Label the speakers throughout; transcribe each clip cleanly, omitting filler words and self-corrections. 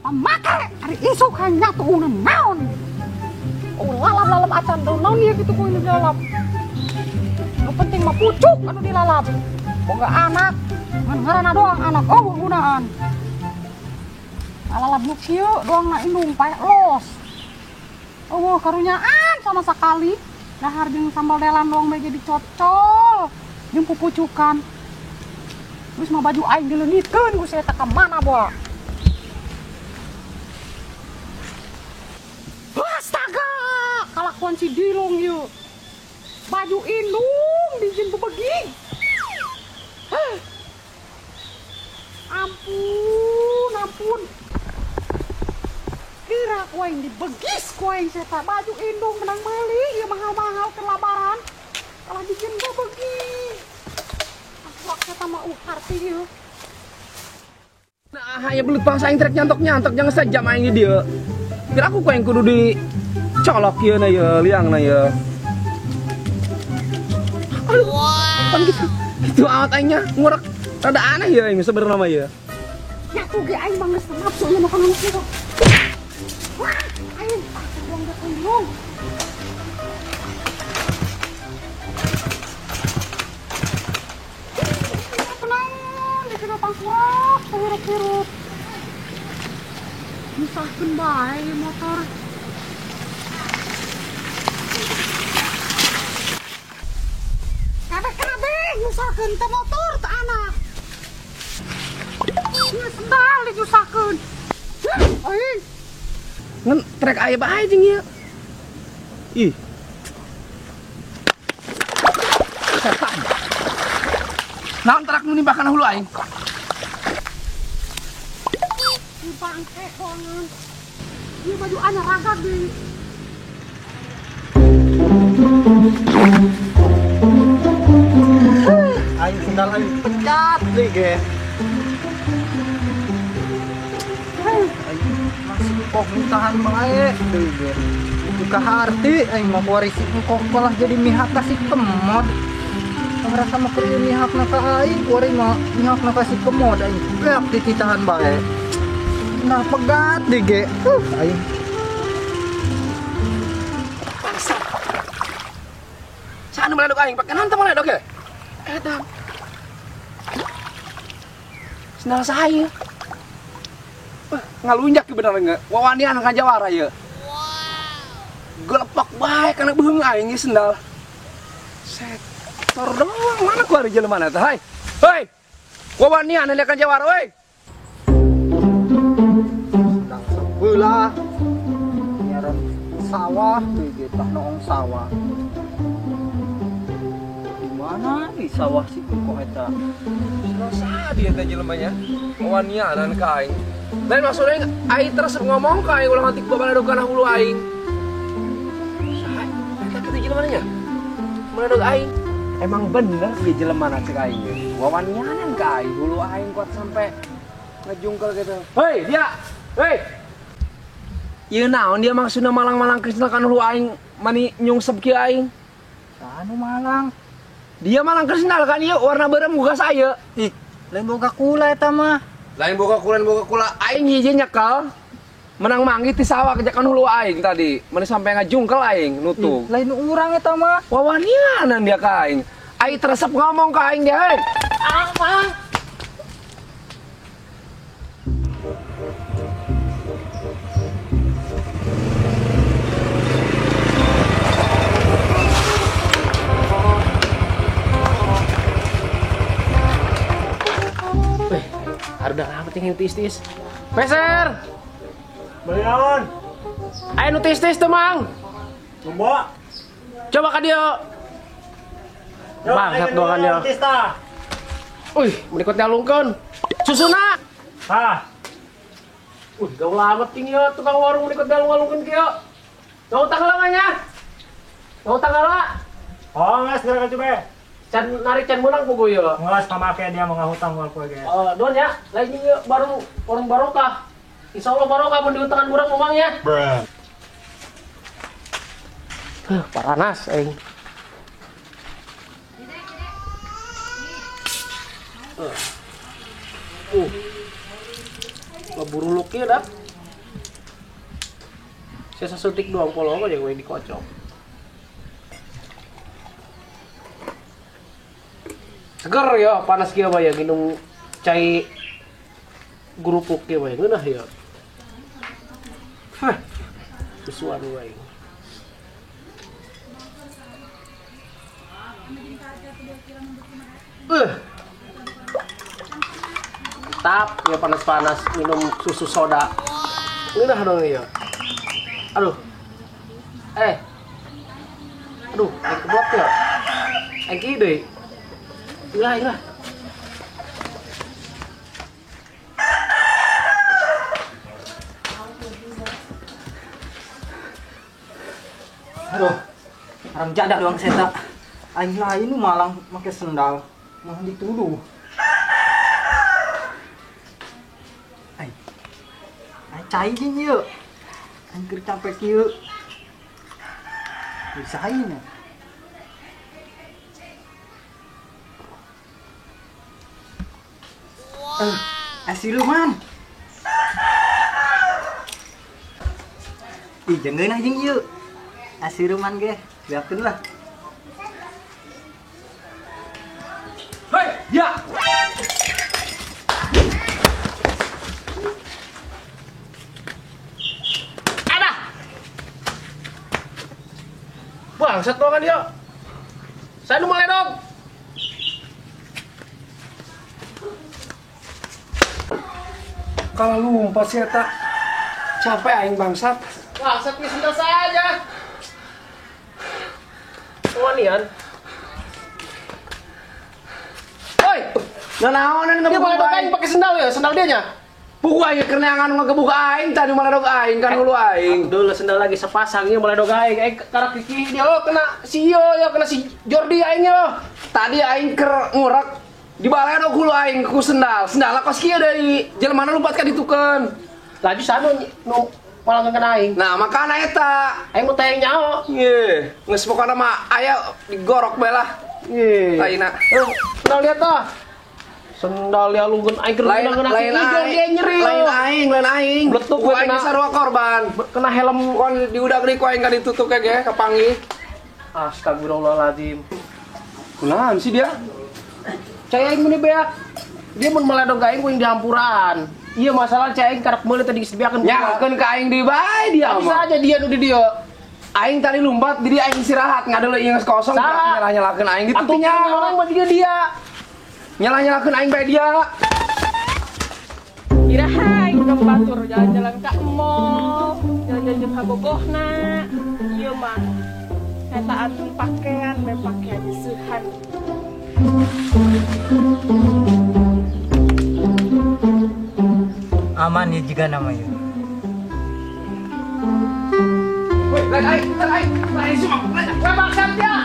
Speaker 1: Pamake ari isuk hayang nyatu naon. Oh lalap-lalap acan daun naon ieu kitu ku ini dilalap. Nu penting mah pucuk anu dilalap. Boga anak, ngan ngaranna doang anak eueuh gunaan. Alalap nu kieu doang na indung paeh los. Eueuh karunyaan sama sekali. Dahar jeung sambal delan doang bae jadi cocol jeung pupucukan. Terus mah baju aing dileungitkeun ku si eta ka mana boa. Astaga, kalakuan si Dilong yuk. Baju indung dijin bebegi. Ampun, ampun. Kira ku aing dibegis ku aing seta baju indung menang meuli ieu mahal-mahal keur labaran. Kalah dijin bebegi. Akuak seta mah harti ieu.
Speaker 2: Nah, ya belut bangsa aing trek nyantok-nyantok jangan sejam aing di dieu. Kira aku ku yang kudu dicolok ieu na ye, liang na ye. Aduh, pan gitu. Gitu amat aingnya ngurek rada aneh ya aing sebenarnya mah ye.
Speaker 1: Nyatu ge aing mah geus nafsu ieu makan anu kieu. Wah, aing tah buang ge indung. Kenaon dikira pangkurap hirup-hirup. Nyusahkeun bae motor. Kabeh-kabeh nyusahkeun teh motor teh anak. Ieu sendal dinyusahkeun. Aing.
Speaker 2: Ngan trek aya bae jeung ieu. Ih. Setan. Naon trek nu nimbakan hulu aing?
Speaker 1: Bangke doangan. Ieu baju anyar ragag deui.
Speaker 3: Aing sendal aing pecat deui ge. Aing masih kok mintahan bae deui ge. Buka harti aing mah kuari si engkok malah jadi mihak ka si kemod. Ngerasa mah keur mihakna ka aing, kuari mah mihakna ka si kemod aing. Beak dititahan bae. Nah pegat deh ge. Aing.
Speaker 2: Bangsa. Sana meledok aing, pakai naon teh meledok ya? Eta. Sendal saya. Wah, ngalunjak ieu bener enggak? Wawanian ka jawara ieu. Wow. Gelepak bae kana beheung aing ieu sendal. Setor doang, mana ku ari jelema teh, hai. Hoi. Wawanian ka jawara euy.
Speaker 3: Belah nyaran sawah tuh getah noong sawah. Di mana di sawah si engkoh eta?
Speaker 2: Saha dia teh jelemanya? Wanianan ka aing. Lain maksudnya aing terus ngomong ka aing ulah ngantik babaladog kana hulu aing. Saha eta kitu jelemana nya? Babaladog aing. Emang bener ieu jelemana cek aing ge. Wawanianan ka aing hulu aing kuat sampai ngejungkel gitu. Hei dia. Hei. Ieu naon dia maksudna malang-malang kristal kan hulu aing mani nyungsep kieu aing.
Speaker 3: Anu malang.
Speaker 2: Dia malang kristal kan ieu warna beureum boga saya.
Speaker 3: Ih, lain boga kula eta mah.
Speaker 2: Lain boga kula, lain boga kula aing hiji nyekel. Menang manggih ti sawah kejakan hulu aing tadi. Mani sampai ngajungkel aing nutung.
Speaker 3: Lain urang eta mah.
Speaker 2: Wawanianan dia ka aing. Aing teresep ngomong ka aing dia, hei.
Speaker 1: Apa?
Speaker 4: Udah lama tinggal tis-tis. Peser.
Speaker 5: Beli naon?
Speaker 4: Ayo nu tis-tis teu, Mang.
Speaker 5: Lomba.
Speaker 4: Coba ka dieu. Bangsat doangan ya. Wih, menikot nyalungkeun. Susuna.
Speaker 5: Hah.
Speaker 4: Wih, gaul amat tinggi ya tukang warung menikot nyalung-nyalungkeun kieu. Gaul tanggalangannya. Gaul tanggala.
Speaker 5: Oh, geus geura coba.
Speaker 4: Can narik can menang pugu ya.
Speaker 5: Ngelas pamake dia mau ngahutang gua ge.
Speaker 4: Oh, don ya, lain ieu baru warung barokah. Insyaallah barokah mun diutangan urang memang ya.
Speaker 5: Bruh.
Speaker 4: Paranas aing. Buruluk ieu dah. Saya sesuntik doang polong aja gue dikocok. Seger ya, panas kieu bae minum cai gurupuk kieu bae ngeunah ya. Hah. Susuan wae. Tap ya panas-panas minum susu soda. Ngeunah dong ya. Aduh. Aduh, aing keblok ya. Aing kieu deui. Ilah, ilah.
Speaker 3: Aduh. Haram jadah doang seta. Aing lain nu malang make sendal. Mah dituduh. Aing. Aing cai jeung ieu. Aing keur capek kieu. Bisa aing. Siluman. Ih, jangan jeung ieu. Siluman ge, biarkeun lah.
Speaker 2: Hei, ya.
Speaker 4: Ada. Bangsat doang kan dia. Saya nu maledog.
Speaker 2: Kalau lumpat sih eta capek aing bangsat.
Speaker 4: Bangsat nih sendal saja. Wanian. Oi,
Speaker 2: nanaonan
Speaker 4: dia maledog aing pakai sendal ya, sendal dia nya.
Speaker 2: Pugu aing keur neangan ngagebug aing tadi maledog aing kan hulu aing.
Speaker 4: Dulu sendal lagi sepasang ieu maledog aing. Aing karak kiki dia lo kena si yo ya kena si Jordi aing yo.
Speaker 2: Tadi aing keur ngurek di baledog hulu aing ku sendal. Sendal kos kieu deui. Jelema lumpat ka ditukeun.
Speaker 4: Laju sanu nu malah kena aing.
Speaker 2: Nah, makana eta.
Speaker 4: Aing mau tayang nyaho.
Speaker 2: Nggih. Geus pokona mah aya digorok bae lah.
Speaker 4: Nggih.
Speaker 2: Taina.
Speaker 4: Sendal lihat ah. Sendal ya lugeun aing keur
Speaker 2: lain lain aing
Speaker 4: nyeri.
Speaker 2: Lain aing, lain aing.
Speaker 4: Bletuk
Speaker 2: ku aing sarua korban.
Speaker 4: Kena helm
Speaker 2: kon diudak deui ku aing ka ditutup ge kapanggih.
Speaker 4: Astagfirullahaladzim.
Speaker 2: Kunaon sih dia?
Speaker 4: Cai aing mun beak. Dia mun maledog aing ku dihampuraan. Iya masalah cai aing karak meuli tadi geus dibeakeun.
Speaker 2: Nyakeun ka aing deui bae dia mah.
Speaker 4: Bisa aja dia nu di dieu.
Speaker 2: Aing tadi lumpat jadi aing istirahat ngadeuleu ieu geus kosong nyalah-nyalahkeun aing ditu
Speaker 4: atuh nyalah mah juga dia.
Speaker 2: Nyalah-nyalahkeun aing bae dia.
Speaker 6: Iraha aing ka batur jalan-jalan ka mall, jalan-jalan ka bogohna. Ieu mah eta atuh pakaian we pakaian seuhan.
Speaker 3: Aman ya juga namanya.
Speaker 2: Woi, lain aing, lain aing, lain semua, lain.
Speaker 4: Woi, bangsat dia.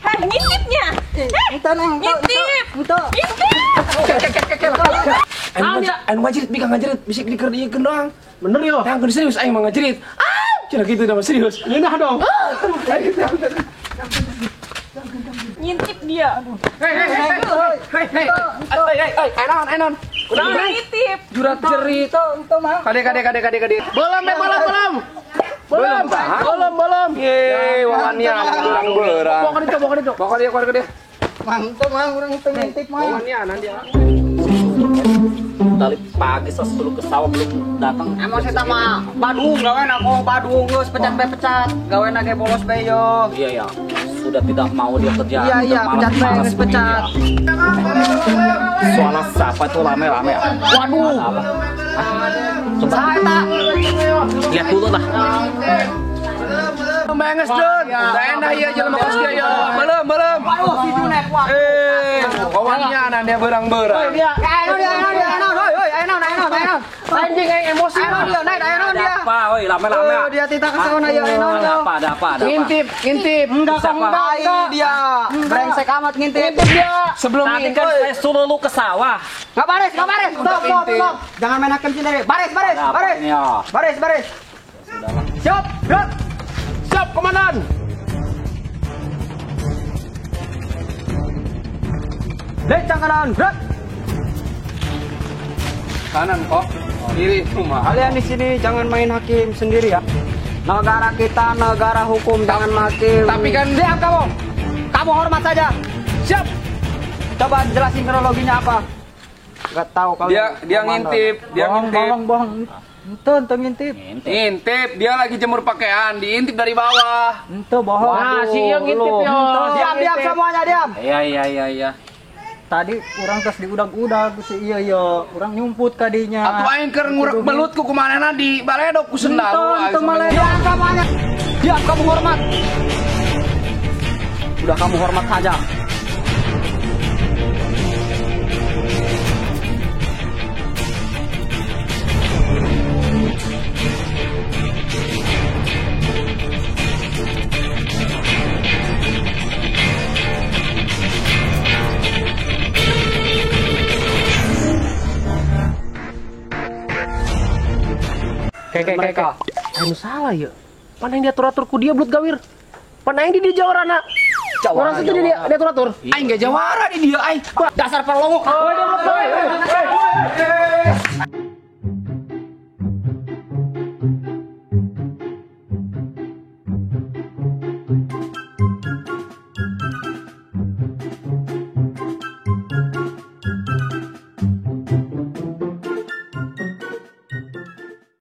Speaker 6: Hei, ngintipnya. Ngintip.
Speaker 3: Ngintip.
Speaker 2: Anu ngajerit, bika ngajerit, bisa dikerjakeun doang.
Speaker 4: Bener yo.
Speaker 2: Yang serius aing mah ngajerit. Ah, cenah kitu dah serius.
Speaker 4: Ngeunah dong.
Speaker 6: Ngintip dia.
Speaker 2: Hei hei hei hei hei hei hei enon enon.
Speaker 6: Kunaon ngintip?
Speaker 2: Jurat jerit. Kade kade kade kade kade.
Speaker 4: Belum belum belum. Belum belum belum.
Speaker 2: Ye, wawania urang beurang.
Speaker 4: Bawa ka ditu, bawa ka ditu.
Speaker 2: Bawa ka dia, bawa ka dia.
Speaker 3: Mantap mang urang teu ngintip mang.
Speaker 2: Wawania nanti.
Speaker 7: Tadi pagi selalu ke sawah belum datang.
Speaker 3: Emang saya mah Badung gawean aku Badung geus pecat bae pecat. Gawean ge bolos bae yo.
Speaker 7: Iya ya. Sudah tidak mau dia kerja.
Speaker 3: Iya iya, pecat bae geus pecat.
Speaker 7: Soalnya siapa itu rame-rame ya?
Speaker 3: Waduh.
Speaker 7: Coba lihat dulu lah.
Speaker 2: Benges dun. Enak ya jelema kos kieu ya. Belum belum.
Speaker 3: Waduh si Junet wah.
Speaker 2: Kawannya dia berang-berang.
Speaker 4: Dia.
Speaker 3: Ayo dia, ayo dia, ayo hoi hoi, ayo ayo ayo.
Speaker 4: Anjing aing emosi.
Speaker 3: Ayo dia, naik ayo dia.
Speaker 7: Apa woi rame-rame.
Speaker 3: Dia titah ke sana ya ayo
Speaker 7: Ada apa ada apa ada apa.
Speaker 2: Ngintip, ngintip.
Speaker 3: Enggak enggak dia. Brengsek amat ngintip.
Speaker 4: Ngintip dia.
Speaker 2: Sebelum
Speaker 7: tadi kan saya suruh lu ke sawah.
Speaker 3: Enggak baris, enggak baris. Stop, stop, stop. Jangan main hakim sendiri. Baris, baris, baris. Baris, baris. Siap, gerak.
Speaker 4: Siap, komandan.
Speaker 3: Lencang kanan, gerak.
Speaker 2: Kanan kok. Diri rumah.
Speaker 3: Kalian di sini jangan main hakim sendiri ya. Negara kita negara hukum, jangan hakim.
Speaker 2: Tapi kan
Speaker 3: diam kamu. Kamu hormat saja.
Speaker 2: Siap.
Speaker 3: Coba jelasin kronologinya apa. Gak tahu kalau
Speaker 2: Dia ngintip, dia ngintip.
Speaker 3: Bohong, bohong. Ente ngintip.
Speaker 2: Ngintip, dia lagi jemur pakaian, diintip dari bawah.
Speaker 3: Ente bohong.
Speaker 4: Nah, si ieu ngintip yo.
Speaker 3: Diam, diam semuanya, diam.
Speaker 7: Iya.
Speaker 3: Tadi urang tos diudag-udag si iya ya, urang nyumput kadinya.
Speaker 2: Atuh aing keur ngurek belut ku kumanehna di baledog ku sendal.
Speaker 3: Ente maledog. Diam semuanya. Diam, kamu hormat. Udah kamu hormat saja.
Speaker 4: Kayak. Anu salah ya. Pan yang diatur-atur ku dia belut gawir. Pan aing di dia jawarana. Orang situ dia diatur-atur.
Speaker 2: Aing gak jawara di dia aing.
Speaker 7: Dasar perlongok.